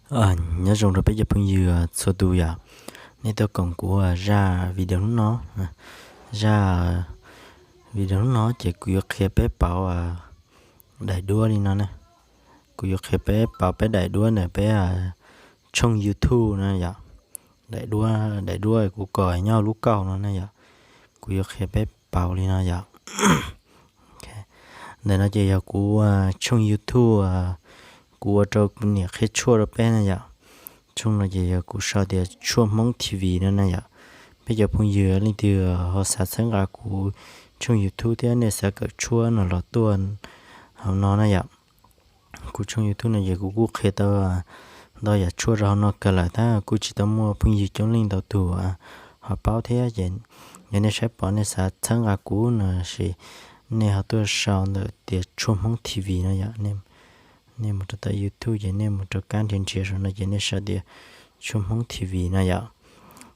Nyob zoo rau peb cov phooj ywg txhua tus yom, nej tuaj koom kuv zaj video hnub no. Zaj video hnub no ces kuv yuav qhia peb pauv daim duab li no ne. Kuv yuav qhia peb pauv peb daim duab ntawm peb tshooj YouTube no yom. Daim duab, daim duab kuv kom nyob lub kauj no ne yom. Kuv yuav qhia peb pauv li no yom. Ntawm no ces yog kuv tshooj YouTube, kuv ua rau kuv niam qhia tshuaj rau peb na yom. Tshooj no ces yog kuv sau tias Tshuaj Hmoob T V no na yom. Peb cov phooj ywg leej twg ho xav txhawb nqa kuv tshooj YouTube thiab nej xav kawm tshuaj no los tuaj hauv no na yom. Kuv tshooj YouTube no ces kuv kuj qhia tau ntau yam tshuaj rau hauv no kawg lawm tab kuj tsis tau muaj phooj ywg coob leej ntau tus ho paub thiab ces yog nej saib pom nej xav txhawb nqa kuv no ces nej ho tuaj sau ntawm tias Tshuaj Hmoob T V no yom. Nej mus rau tom YouTube ces nej mus rau kab nrhiav nrhiav saum no ces nej sau tias Tshuaj Hmoob T V no yom.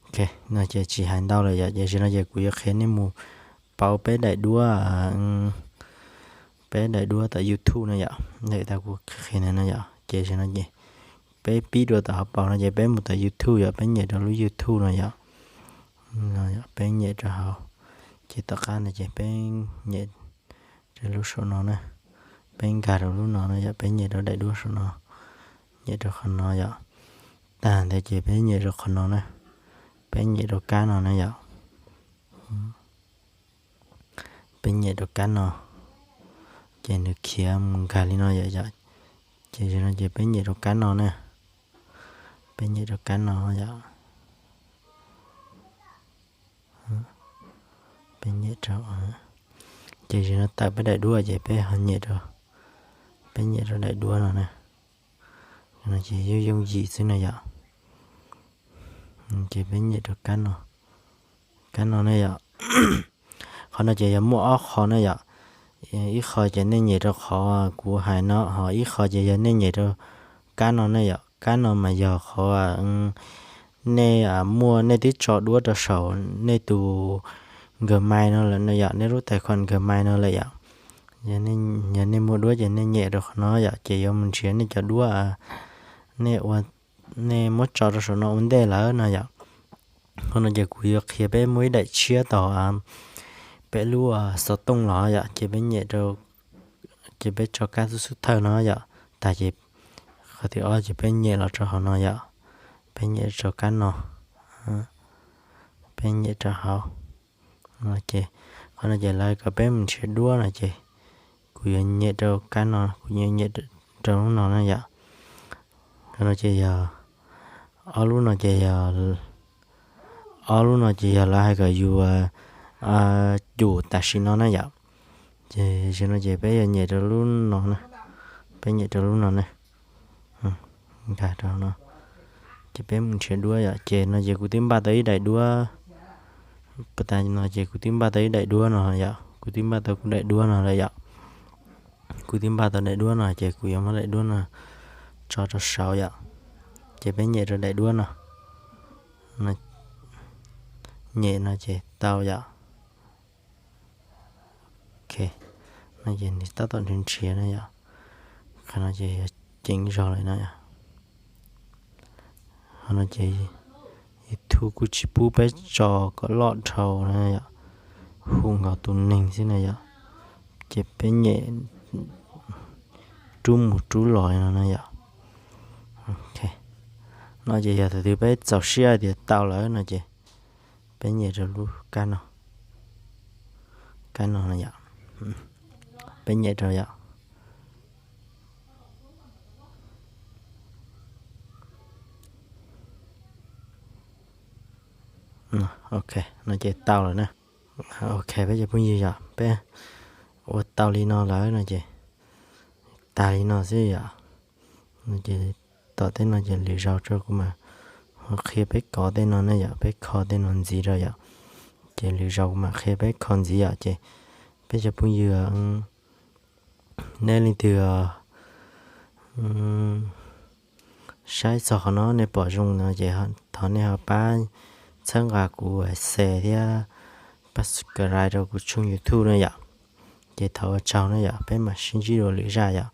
Ok, no ces tsis hais ntau lawm yom, ces zaum no ces kuv yuav qhia nej mus pauv peb daim duab, peb daim duab tom YouTube no yom. Ntawm tas kuv qhia no yom, ces zaum no ces peb pib dua tom hauv paus no ces peb mus tom YouTube yom, peb nyem rau lub YouTube no yom. Peb nyem rau hauv, ces tom qab no ces peb nyem rau lub saum no na, peb nkag rau lub no na yom, peb nyem rau daim duab saum no, nyem rau qhov no yom. Tag ntawd ces peb nyem rau qhov no na, peb nyem rau kab no na yom. Peb nyem rau kab no, ces nws khiav mus nkag li no yom yom. Ces zaum no ces peb nyem rau kab no na, peb nyem rau kab no yom. Peb nyem rau, ces zaum no tawm peb daim duab ces peb ho nyem rau, peb nyem rau daim duab no na. No ces yooj yooj yim xwb na yom. Ces peb nyem rau kab no, kab no ne yom. Qhov no ces yog muaj ob qho ne yom. Ib qho ces nej nyem rau qhov kuv hais no, ho ib qho ces yog nej nyem rau kab no ne yom. Kab no mas yog qhov nej muaj, nej twb tso duab rau saum nej tus Gmail no lawm no yom, nej lub tais khuam Gmail no lawm yom. Yog nej muaj duab ces nej nyem rau qhov no yom, ces yuav mus nrhiav nej cov duab, nej ua, nej muab tso rau saum no ua ntej lawm no yom. Qhov no ces kuv yuav qhia peb muaj ib daim tshiab tau peb lub xov tooj los yom, ces peb nyem rau, ces peb tso kab xub xub thawj no yom, tag ces qhov thib ob ces peb nyem los rau hauv no yom, peb nyem rau kab no, peb nyem rau hauv. Ces qhov no ces lawv kom peb mus nrhiav duab no ces kuv yuav nyem rau kab no, kuv yuav nyem rau lub no na yom. Qhov no ces yog, ob lub no ces yog, ob lub no ces yog lawv hais kom yus cum tam sim no na yom. Ces zaum no ces peb yuav nyem rau lub no na, peb nyem rau lub no na, nkag rau no, ces peb mus nrhiav duab yom. Ces no ces kuv twb npaj tau ib daim duab, pas tas no ces kuv twb npaj tau ib daim duab no yom, kuv twb npaj tau kuv daim duab no lawm yom. Kuv twb npaj tau daim duab no ces kuv yuav muab daim duab no tso rau saud yom, ces peb nyem rau daim duab no, nyem no ces tau yom. Ok, no ces nws tab tom nrhiav nrhiav na yom. Qhov no ces yog ceev zog lawm no yom. Qhov no ces YouTube kuj tsis pub peb tso kom loj dhau na yom, hu nkaus tus neeg xwb na yom. Ces peb nyem rub mus rub los li no na yom. Ok, no ces yog thaum twg peb txaus siab tias tau lawm no ces peb nyem rau lub kab no, kab no na yom, peb nyem rau yom. Ok, no ces tau lawm na. Ok, peb cov phooj ywg yom, peb ua tau li no lawm no ces tag li no xwb yom. No ces tom tej no ces lwm zaus tso kuv mam ho qhia peb kov tej no ne yom, peb kho tej no ntxiv rau yom. Ces lwm zaus kuv mam qhia peb kho ntxiv yom. Ces peb cov phooj ywg, nej leej twg saib txog qhov no nej pom zoo no ces thov nej ho pab txhawb nqa kuv share thiab pab subscribe rau kuv tshooj YouTube na yom. Ces thov ua tsaug na yom, peb mam sib ntsib dua lwm zaj yom.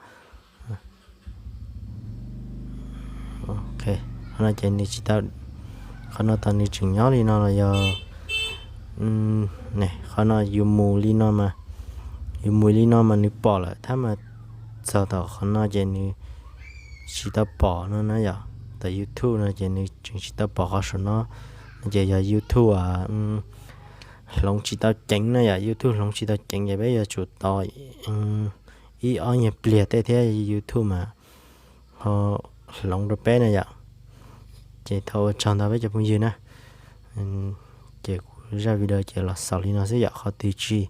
Qhov no ces nws tsis tau, qhov no tau nws tseem nyob li no los yog, qhov no yus mus li no mas, yus mus li no mas nws pom lawm, tab mas txog tom qhov no ces nws tsis tau pom no na yom. Tom YouTube no ces nws tseem tsis tau pom qhov saum no, no ces yog YouTube hloov tsis tau ceev na yom, YouTube hloov tsis tau ceev ces peb yuav tsum tos ib ob nyuag pliag tej thiab YouTube mas ho hloov rau peb na yom. Ces thov ua tsaug ntau peb cov phooj ywg na. Ces kuv zaj video ces los xaus li no xwb yom, qhov twg tsis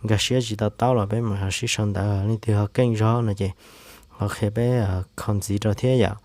nkag siab tsis to taub los peb mam ho sib sau ntawv, leej twg ho keej zog no ces ho qhia peb kho ntxiv rau thiab yom.